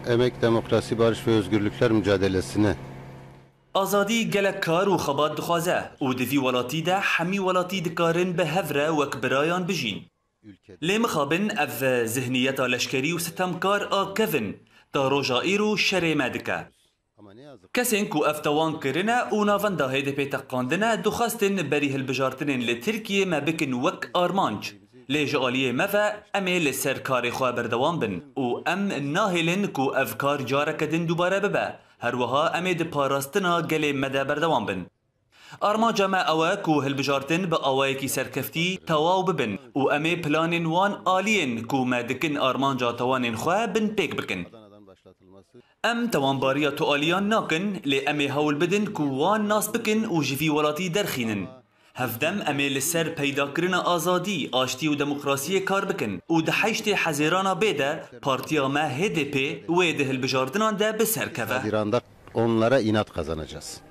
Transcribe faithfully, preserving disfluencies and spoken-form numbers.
Emek, demokrasi, barış ve özgürlükler mücadelesine Azadî gelek kar û xebat dixwaze û di vî welatî de hemî welatî dikarin bi hev re wek birayan bijîn. Lê mixabin ev zihniyeta leşkerî û sitemkar a kevin ta roja îro şerê me dike. Kesên ku ev tawan kirine û navenda H D P teqandine, dixwestin berî hilbijartinên li Tirkiyê me bikin wek armanc. Lê ji aliyê me ve em ê li ser karê xwe berdewam bin û em nahêlin ku ev kar careke din dubare bibe. Her wiha em ê di parastina gelê me de berdewam bin. Armanca me ew e ku hilbijartin bi awayekî serkeftî tewaw bibin û em ê planên wan aliyên ku me dikin armanca tewanên xwe binpêk bikin. Em tewanbariya tu aliyan nakin, lê em ê hewl bidin ku wan nas bikin û ji vî welatî derxînin. Hevdem em ê li ser peydakirina azadî, aştî û demokrasiyê kar bikin û di heştê Hezêrana bê de partiya me H D P wê di hilbijartinan de bi ser keve. Haziran'da onlara inat kazanacağız.